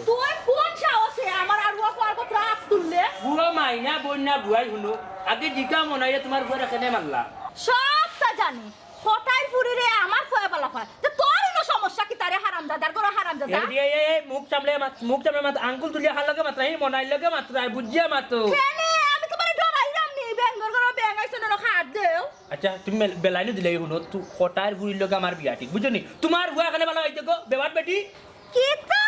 তুই কোন সাহসে আমার আরুয়া ফুয়ার কথা আত তুললে? বুড়ো মাইনা বন্যা বুয়াই হুনো। আগে জিকা মনাইয়া তুমার ফুয়ারে কেনে মারলা? সবতা জানি। কটাই ফুরিরে আমার ফুয়া বালা পায়। তে তোর ইনো সমস্যা কিতা রে হারামজাদার ঘরো হারামজাদা? এ, এ, এ, এ, মুখ সামলে মাত, মুখ সামলে মাত, আঙ্গুল তুলিয়া খার লগে মাতরায়, হি মনাইর লগে মাতরায়, বুঝিয়া মাতো। কেনে? আমি তুমারে ডরাইরাম নি, বেঙ্গর ঘরো বেঙ্গ আইছে না, খার দেও। আচ্ছা, তুমি বেল-, বেলাইনু দিলাই হুনো, তু কটাইর ফুরির লগে আমার বিয়া ঠিক, বুঝছো নি? তুমার ফুয়া কেনে বালা পাইছে গো, বেবাট বেটি। কিতা?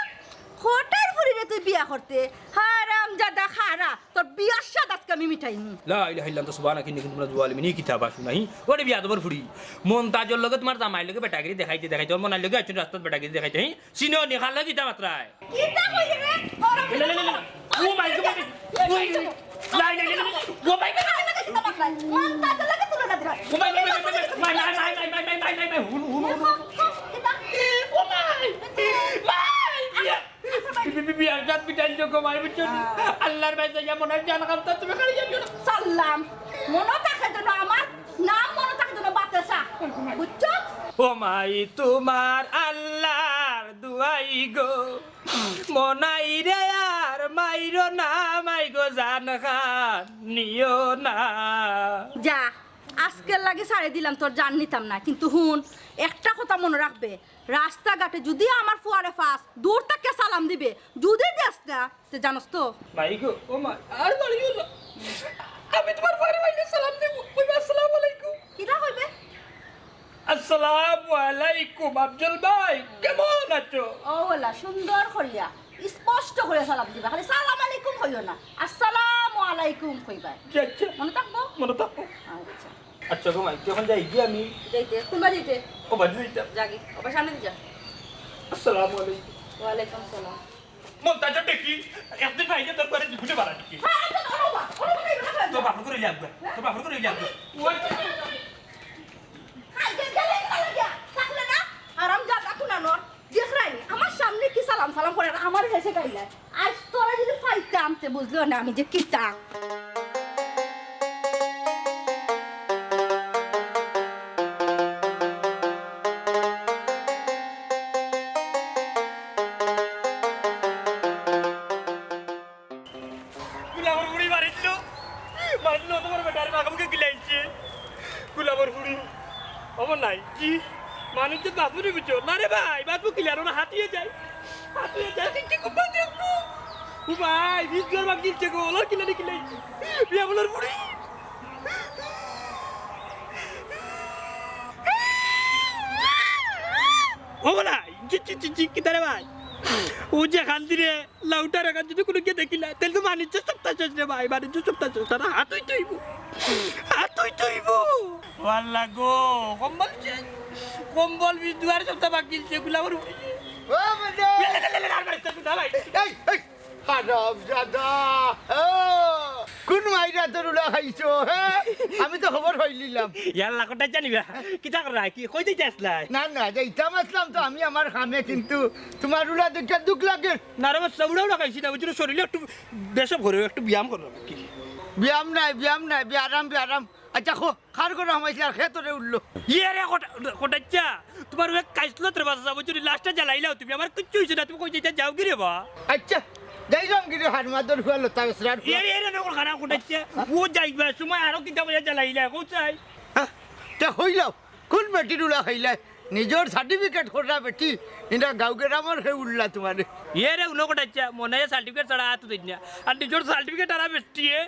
কটাইর ফুরিরে তুই বিয়া করতে? হারামজাদা খারা। তোর বিয়ার স্বাদ আজকে আমি মিটাইমু। লা ইলাহা ইল্লাল্লাহ, সুবহানাকা ইন্নী কুনতু মিনাজ জালিমিন। ই কিতা বা হুনাই, হি? ওরে বেয়াদবর ফুড়ি। মন্তাজর লগে তুমার জামাইর লগে বেটাগিরি দেখাইতে দেখাইতে, অর মনাইর লগে আইছো রাস্তাত বেটাগিরি দেখাইতে, হি? চিনো নি, খার লগে ইতা মাতরায়? কিতা কইরে রে? ওরে লে, লে, লে, লে। ও মাই গড, ও মাই গড। লা ইলাহা ইল্লাল্লাহ। ও মাই গড। মন্তাজর লগে তুলনা দিরা। ও মাই, মাই, মাই, মাই, মাই, মাই, মাই, মাই, মাই, মাই, মাই, মাই, মাই, হুন, হুন, হুন। কিতা? ও মাই। মাই। বিয়ার সাথ পিটাইল চোখ মাই বুঝছো নি? আল্লাহর ভাই যাইয়া মনে হয় জান খামতা তুমি খালি যাইও না। সালাম। মনো থাকে যেন আমার নাম মনো থাকে যেন বাতাসা। বুঝছো? ও মাই তোমার আল্লাহর দুয়াই গো, মনাই রে আর মাইরো না মাই গো জান খান নিও না। যা, আজকের লাগি ছাড়ি দিলাম, তোর জান নিতাম না, কিন্তু হুন, একটা কথা মনো রাখবে, রাস্তাঘাটে যুদি আমার ফুয়ারে ফাস, দূর থাকি সালাম দিবে, যুদি দেস না, তে জানোস তো? মাই গো, ও মা, আর মারিও না। আমি তোমার ফুয়ারে মাইলে সালাম দেবো, কইবে, "আসসালামু আলাইকুম।" কিতা কইবে? "আসসালামু আলাইকুম, আফজল ভাই, কেমন আছো?" ও ওলা, সুন্দর করিয়া, স্পষ্ট করিয়া সালাম দিবা, খালি "সালাম আলাইকুম" কইও না, "আসসালামু আলাইকুম" কইবা। আচ্ছা, আচ্ছা। মনো থাকবো? মনো থাকবো। আচ্ছা। আচ্ছা গো মাই, তুই এখন যাই গিয়া আমি। যাইতে, কোন বাড়ি যাইতে? ও বাড়ি যাইতাম। যাগি, ও বাড়ি সামনে দিয়া যা। আসসালামু আলাইকুম। ওয়ালাইকুম সালাম। মন্তাজ দেখি, একদিন ভাইকে তোর করে জীবনে বাড়া দেখি। হ্যাঁ, একদম, ওরা বাবা, ওরা বাবা, এগুলো খাবে। তোর বাপর করে লিয়া আনবে, তোর বাপর করে লিয়া আনবে। ওই তো। খাইতে গেলে কি লাগে? থাকলে না? আরাম যা, থাকু না, নর। দেখরায়নি, আমার সামনে কি সালাম সালাম করে, আর আমার হেসে গাইলা। আজ তোরা যদি পাইতাম, তে বুঝলো না আমি যে কিতা। গুলাবর বুড়ি মারিল, মারিল তোমার বেটার বাগামকে গিলাইছে। গুলাবর বুড়ি, অমর নাই কি? মানুষ তো বাপুরে বুঝছো না রে ভাই, বাপু কিলার ওরা হাতিয়ে যায়, হাতিয়ে যায়, ঠিক ঠিক উপায় দেখবো। ও ভাই, বিশ জোর বাপ গিলছে গো, ওলা কিলানি কিলাইছে। বিয়া বলার বুড়ি। ও বলা, জি, জি, জি, জি, কিতা রে ভাই? ও যে খান্দি রে, লাউটার এখান যদি কোনো গিয়ে দেখিলা, তাহলে তো বাণিজ্য সপ্তাহ শেষ রে ভাই, বাণিজ্য সপ্তাহ শেষ, তারা হাতই তৈব, হাতই তৈব। ও আল্লাহ গো, কম্বল শেষ, কম্বল বিশ দুয়ার সপ্তাহ বাকি, সেগুলো আমার উঠে গেছে। ও বেটা। লে, লে, লে, লে, আর মারিস না, তুই না ভাই। এই, এই, হারাম জাদা। ও, কোন মাইরা তোর উলা খাইছো, হ্যাঁ? আমি তো খবর পাইলিলাম। ইয়ার লাখটা জানিবা, কিতা করা, কি কই যাইতে আসলাই? না, না, যাইতাম আসলাম তো আমি আমার কামে, কিন্তু তোমার উলা দেখে দুঃখ লাগে। না রে বাচ্চা, উড়া উড়া খাইছি না, বুঝছো, শরীরে একটু বেসব করে, একটু ব্যায়াম করলাম আর কি। ব্যায়াম নাই, ব্যায়াম নাই, ব্যায়াম, ব্যায়াম। আচ্ছা, খো, খার করে হামাইছি আর খেতরে উঠলো। ইয়ে রে, কটা-, কটাচ্চা, তোমার ওই কাইসলত রে বাচ্চা, বুঝছো, লাশটা জ্বালাইলাও তুমি, আমার কিচ্ছু হইছে না, তুমি কই যাইতে যাও কি রে বা? আচ্ছা, যাইলাম কি রে, হারমাদর ফুয়া, লতা বেসরার ফুয়া। ইয়ে রে, ইয়ে রে, ওর খানা কটাচ্চা, ও যাইবার সময় আরো কিতা বলে জ্বালাইলা, কও চাই। হ্যাঁ, তা হইলাও। কোন বেটির উলা খাইলায়? নিজর সার্টিফিকেট কররা বেটি, ইনা গাঁও গেরামর হে উল্লা তোমারে। ইয়ে রে, উনো কটাচ্চা, মনে হয় সার্টিফিকেট ছাড়া হাত দিন না। আর নিজর সার্টিফিকেট আর বেটিয়ে।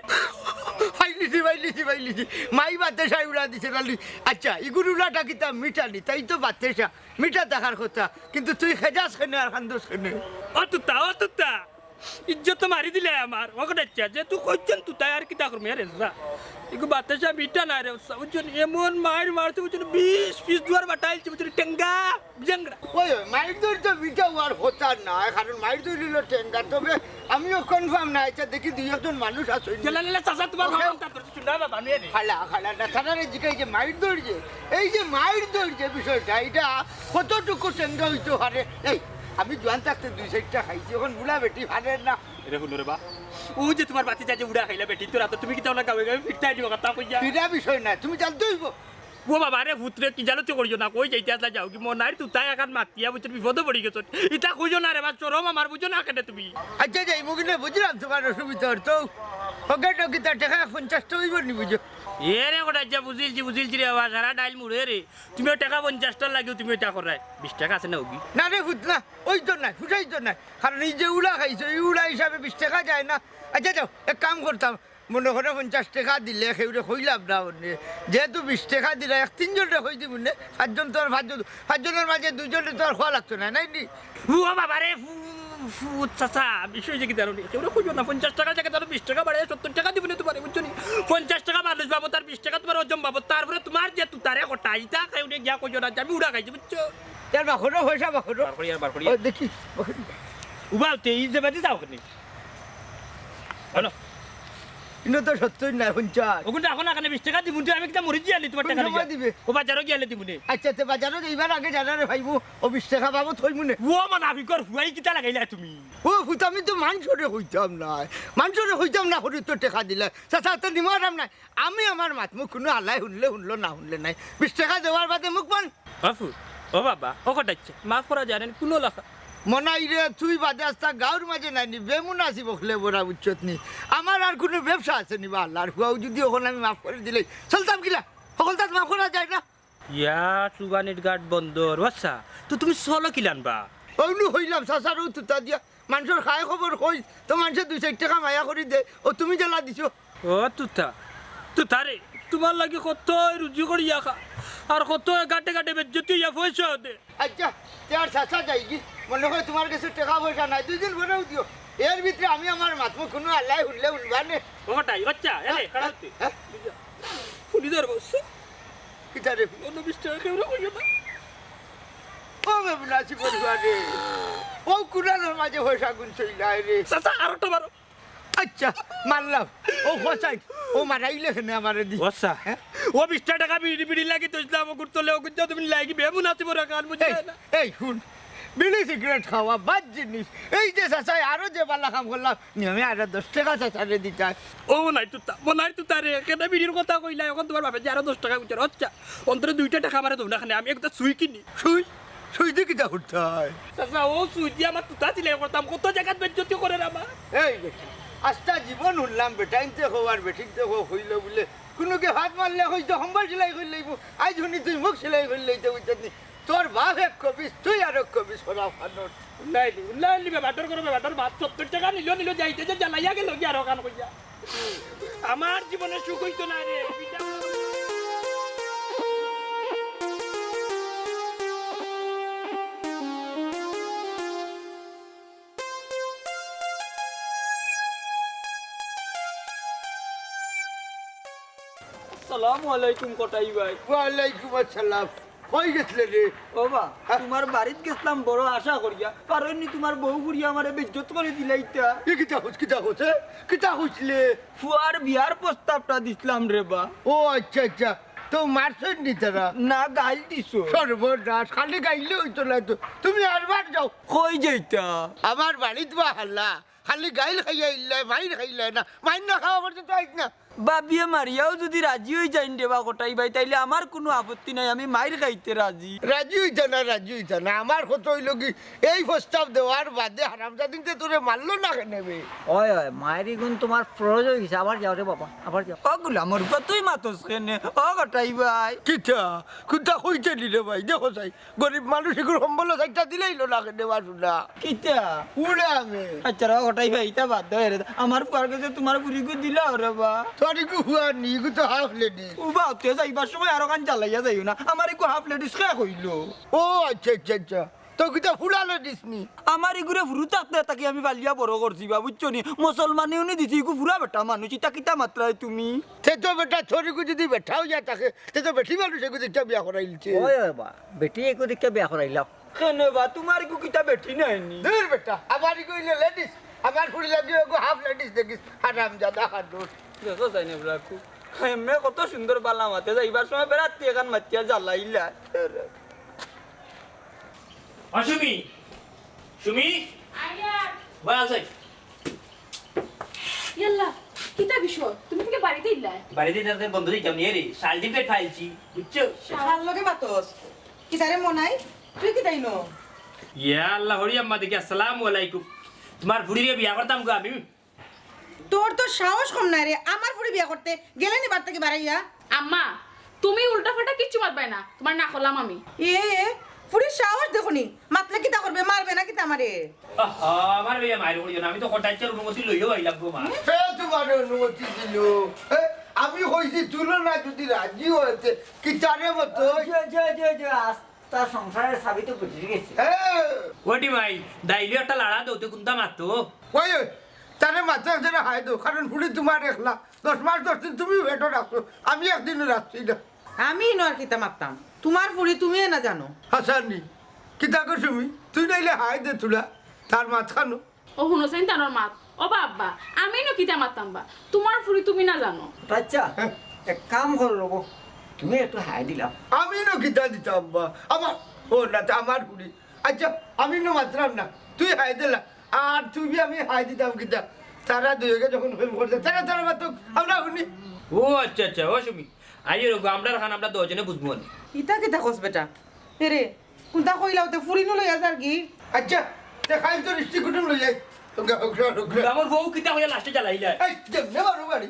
ফাইলিছি, ফাইলিছি, ফাইলিছি। মাই বাতাসা উলা দিছে নালি। আচ্ছা, ইগুর উলাটা কিতা মিঠা নি? তাই তো বাতাসা। মিঠা থাকার কথা। কিন্তু তুই খেজাস কেনে আর কান্দস কেনে? ও তুতা, ও তুতা। ইজ্জত তো মারি দিলে আমার, ও কটাচ্চা, যে তুই কইছন তুতায় আর কিতা করমু, আরে যা। ইগু বাতাসা মিঠা না রে, বুঝছনি? এমন মাইর মারছে, বুঝছনি? বিশ পিস দুয়ার বাটাইলছে, বুঝছনি? টেঙ্গা, বিজাংরা। ওই, ওই, মাইর দৌড় তো মিঠা হওয়ার কথা না, কারণ মাইর দৌড় হইল টেঙ্গা। তবে আমিও কনফার্ম না, আচ্ছা, দেখি দুই একজন মানুষ আছে। লে, লে, লে, চাচা, তোমার ওকে। বাবা, তারপর শুনলা বাবা, নুয়ে রে। খালা, খালা, না, তারারে জিগাই যে মাইর দৌড় যে, এই যে মাইর দৌড় যে বিষয়টা, এটা কতটুকু টেঙ্গা হইতে পারে? এই, আমি জোয়ান থাকতে দুই চাইরটা খাইছি, এখন বুড়া বেটি পারের না। এরে হুনো রে বা, ও যে তোমার বাতি যা যে উড়া খাইলা বেটি, তোরা তো তুমি কিতা ওলা গাঁয়ে গাঁয়ে ফিরতে আইনি কথা কইয়া। এটা বিষয় না, তুমি জানতে হইব। ও বাবা রে, পুতরে কি জানো তো করিও না, কই যাইতে আসলা যাও কি, মনাইর তুতায় এখান মাতিয়া বুঝছো বিপদে পড়ি গেছো। ইতা কইও না রে বা, শরম আমার বুঝছো না কেনে তুমি? আচ্ছা, যাই মুগিনে বুঝলাম তোমার অসুবিধা অর তো। ওকে তো কিতা টেকা পঞ্চাশ টেকা হইব নি বুঝো? এ রে কটাচ্চা, বুঝিলছি, বুঝিলছি রে বাবা, সারা ডাইল মুড়ে রে। তুমিও টেকা পঞ্চাশটার লাগিও, তুমিও ইটা করায়। বিশ টেকা আছে না ওগি? না রে পুত না, ওই তো নাই, ফুটাই তো নাই। কারণ এই যে উড়া খাইছো, এই উড়া হিসাবে বিশ টেকা যায় না। আচ্ছা যাও, এক কাম করতাম, মনো করো পঞ্চাশ টেকা দিলে কেউরে কইলাম না অনে। যেহেতু বিশ টেকা দিলা, এক তিনজনরে কই দিমু নে, পাঁচজন তো আর পাঁচজন, পাঁচজনর মাঝে দুইজনরে তো আর কওয়া লাগতো না, নায় নি? ও বাবা রে, ফু-, ফু-, চাচা, বিষয় যে কি জানো নি? কেউরে কইও না, পঞ্চাশ টেকা জাগাত আরো বিশ টেকা বাড়াইয়া সত্তর টেকা দিমু নে তোমারে, বুঝছো নি? পঞ্চাশ টেকা মানুষ বাবদ আর বিশ টেকা তোমার ওজন বাবদ, তারপরে তোমার যে তুতারে কটাই, ইতা কেউরে গিয়া কইও না যে আমি উড়া খাইছি, বুঝছো? ইয়ার বাখরো, পয়সা বাখরো। বার করি, আর বার করি। ও, দেখি, বাখরো। উবাও, তে এই যে বাদে যাও কেনে? হলো? ইনো তো সত্তইর নায়, পঞ্চাশ। অগুন রাখো না, কেনে বিশ টেকা দিমু, আমি কিতা মরি গিয়ালে তুমার কোন টেকা সময় লইয়া? দিবে? ও বাজারো গিয়ালে দিমু নে। আচ্ছা, তে বাজারো যাইবার আগে জানারে পাইবো, ও বিশ টেকা বাবদ থইমু নে। ও মানাফিকর ফুয়া, ই কিতা লাগাইলা তুমি? ও ফুত, আমি তো মানষরে কইতাম নায়, মানষরে কইতাম না করি তো টেকা দিলা। চাচা, তো নিমা আরাম নাই। আমি আমার মাত মুখ কুনু আল্লায় হুনলে হুনলো, না হুনলে নাই। বিশ টেকা দেওয়ার বাদে মুখ বন্ধ। ও ফুত, ও বাবা, ও কটাইছে, মাফ করা যায় না, কুনু লাখা। মনাই রে, তুই বাদে আস্তা গাঁওর মাঝে নাইনি, বেমুনাসিব অকলে বড়া বুঝছত নি। আমার আর কুনু ব্যবসা আছে নি বা আল্লার ফুয়াও যদি অখন আমি মাফ করি দিলাই, চলতাম কিলা? হকলতাত মাফ করা যায় না। ইয়া, সুবানির ঘাট বন্দর, ও আচ্ছা, তো তুমি চলো কিলান বা? অউনু কইলাম, চাচারও তুতা দিয়া, মানষর খায় খবর কই, তো মানষে দুই চাইর টেকা মায়া করি দে, ও তুমি জ্বালা দিছো। ও তুতা, তুতা রে, তুমার লাগি কত রুজি করিয়া খা, আর কত ঘাটে ঘাটে বেজ্জতি অইয়া পয়সা দে। আচ্ছা, তে আর চাচা যাইগি, মনে কয় তুমার গেছে টেকা পয়সা নাই, দুই দিন পরেউ দিও। এর ভিতরে আমি আমার মাত মুখ কুনু আল্লায় হুনলে হুনবা নে। ও কটাই, আচ্ছা, এ নে, হ্যাঁ, কাড়া হ্যাঁ, হতে। হ্যাঁ। হুনি ধর বস। কিতা রে? অন্য বিশ টেকা কেউ না কইও না। ও বেমুনাসিব বড়ুয়া রে, ও কুরানোর মাঝে পয়সা গুনছইলায় রে। চাচা, আরেকটা মারো। আচ্ছা, মারলাম। ও হোসাইন, ও মারাইলে কেনে আমারে দি? ও আচ্ছা। হ্যাঁ? ও বিশ টেকা বিড়ি, বিড়ি লাগি তো ইসলাম, ও করতে হলে ও করতে তুমি লাগি বেমুনাসিব বড় কান বুঝি এই, যায় না। এই, হুন, বিড়ি সিগারেট খাওয়া বাদ জিনিস। এই যে চাচায় আরো যে বালা কাম করলাম, নিয়মে আরো দশ টেকা চাচারে দিতায়। ও নাই তুতা, ও নাই তুতা রে, কেনে বিড়ির কথা কইলা, অখন তুমার বাপে যে আরো দশ টেকা কইছে, আচ্ছা, অন্তরে দুইটা টেকা আমারে দেও না, কেনে আমি একটা সুই কিনি। সুই? সুই দি কিতা করতায়? চাচা, ও সুই দি আমার তুতা সিলাই করতাম, কত জাগাত বেজ্জতি করের আমার। এই বেটা, আস্তা জীবন হুনলাম বেটাইন্তে কও আর বেটিন্তে কও কইলো বুলে, কুনুকে ভাত মারলে কইতো সম্বল সিলাই করি লাইবো, আইজ হুনি তুই মুখ সিলাই করি লাইতে কইতাস নি। তোর বাপ এক খবিস, তুই আরো খবিস, হরা ফানোর। উল্লাইলি, উল্লাইলি, বেবাটর করো, বেবাটর ভাত সত্তর টেকা নিল, নিল, যাইতে যে জ্বালাইয়া গেল গিয়া আরো কান কইয়া। আমার জীবনে সুখ অইতো না রে। আসসালামু আলাইকুম কটাই ভাই। ওয়ালাইকুম আসসালাম। কই গেছলে রে? ও বা, হ্যাঁ? তুমার বাড়িত গেছলাম বড় আশা করিয়া, কারণ নি তুমার বউ ফুড়িয়ে আমারে বেইজ্জত করি দিলাইতা। এ কিতা কছ, কিতা কছ, এ? কিতা কইছলে? ফুয়ার বিয়ার প্রস্তাবটা দিছলাম রে বা। ও আচ্ছা, আচ্ছা। তো মারছইন নি তারা? না, গাইল দিছো। সর্বনাশ, খালি গাইলে অইতো না তো। তুমি আরবার যাও। কই যাইতা? আমার বাড়িত বা হাল্লা। খালি গাইল খাইয়া ইল্লায়, মাইর খাইলায় না। মাইর না খাওয়া পর্যন্ত আইস না। বাবিয়ে মারিয়াও যুদি রাজি অই যাইন রে বা কটাই ভাই, তাইলে আমার কুনু আপত্তি নাই, আমি মাইর খাইতে রাজি। রাজি অইতা না, রাজি অইতা না। আমার কথা অইলো কি, এই প্রস্তাব দেওয়ার বাদে হারামজাদিন্তে তোরে মারলো না কেনে বে? অয়, অয়, মাইরি গুন তুমার ফরজ অই গেছে, আবার যাও রে বাবা, আবার যাও। ও গুলামর পুয়া, তুই মাতস কেনে? ও কটাই ভাই। কিতা? কুনতা কইতে নি রে ভাই? দেখো চাই, গরিব মানুষ ইগুর সম্বল চাইরটা দিলাইলো না কেনে বা হুনা? কিতা? উড়ামে। আচ্ছা রে, ও কটাই ভাই, ইতা বাদ দেও রে। আমার ফুয়ার গেছে তুমার ফুড়িগু দিলাও রে বা। তোর ইগু ফুয়া নি, ইগু তো হাফ লেডিস। ও বা, তে যাইবার সময় আরো কান জ্বালাইয়া যাইও না। আমার ইগু হাফ লেডিস কে কইলো? ও আচ্ছা, আচ্ছা, আচ্ছা। তো কিতা ফুড়া লেডিস নি? আমার ইগুরে ফুরু থাকতে থাকি আমি পালিয়া বড় করছি বা, বুঝছো নি? মুসলমানি উনি দিছি, ইগু ফুরা বেটা মানুষ, ইতা কিতা মাতরায় তুমি? তে তো বেটা, তোর ইগু যুদি বেটা অইয়া থাকে, তে তো বেটি মানুষ ইগু দেখিয়া বিয়া করাইলছে। ওই, ওই বা, বেটি ইগু দেখিয়া বিয়া করাইলাম। কেনে বা, তুমার ইগু কিতা বেটি নায় নি? দূর বেটা, আমার ইগু অইলে লেডিস, আমার ফুড়ি লাগি ইগু হাফ লেডিস দেখিস, হারামজাদা হাডুর। দেখো চাই না বুলাকু, এমনে কত সুন্দর বালা মাতে, যাইবার সময় বেড়াতে এখান মাতিয়া জ্বালাইলা। ও সুমি, সুমি, আইয়া। বা, যাই। ইয়াল্লা, কিতা বিষয়? তুমি থাকি বাড়িত আইলায়? বাড়িত থাকি বন্ধ দিতাম নি রে, সার্টিফিকেট ফাইলছি, বুঝছো? কার লগে মাতস? কিতা রে মনাই? তুই কিতা ইনো? ইয়া আল্লাহ, হরি আম্মা দেখি, আসসালামু আলাইকুম। তুমার ফুড়িরে বিয়া করতাম গো আমি। তোর তো সাহস কম নায় রে, আমার ফুড়ি বিয়া করতে গেলে নি বাড়ি থাকি বারাইয়া। আম্মা, তুমি উল্টাপাল্টা কিচ্ছু মাতবায় না, তুমার না করলাম আমি। এ, ফুড়ির সাহস দেখো নি, মাতলে কিতা করবে, মারবে না কিতা আমারে? আহা, আমার বিয়া মাইর করিও না, আমি তো কটাইচ্ছার অনুমতি লইয়াউ আইলাম গো মা। হে তুমার অনুমতি দিল? হে, আমি কইছি তুলো না যদি রাজি অইতে, কিতারে মতো? যে, যে, যে, যে, আস্তা সংসারের চাবি তো বুঝে গেছে। হে। ওটি মাই, দাইলে একটা লাড়া দৌতে কুনতা মাতো? ওই, ওই, তারে মাতো একজনে হাই দো, কারণ ফুড়ি তুমার একলা, দশ মাস দশ দিন তুমিও পেটো রাখছো, আমি একদিনও রাখছি না। আমি ইনো আর কিতা মাততাম? তুমার ফুড়ি তুমিয়ে না জানো। হাসানি, কিতা কর তুমি? তুই নাইলে হাই দে তুলা, তার মাত খানো। ও হুনো চাইন তানর মাত। ও বা আব্বা, আমি নু কিতা মাততাম বা? তুমার ফুরি তুমি না জানো। আচ্ছা, এক কাম করো রবো, তুমি একটু হাই দিলাও। আমি নু কিতা দিতাম বা? আমার, ও না, তে আমার ফুরি। আচ্ছা, আমি নু মাতরাম না, তুই হাই দিলা। আর তুই বি আমি হাই দিতাম কিতা? তারা দুইওগে যখন প্রেম করছে, তারা তারা মাতুক, আমরা হুনি। ও আচ্ছা, আচ্ছা, ও সুমি, আইও রগো, আমরার খান আমরা দুইওজনে বুঝমু নে। ইতা কিতা কস বেটা? এরে, কুনতা কইলাও তে ফুরি নু লইয়া যারগি? আচ্ছা, তে খাইল তো রিষ্টি কুটুম লই যাই। উগা, উগা, উগা। আমার বউ কিতা কইয়া লাস্টে জ্বালাইলা? এই, যেমনে মারো বাড়ি।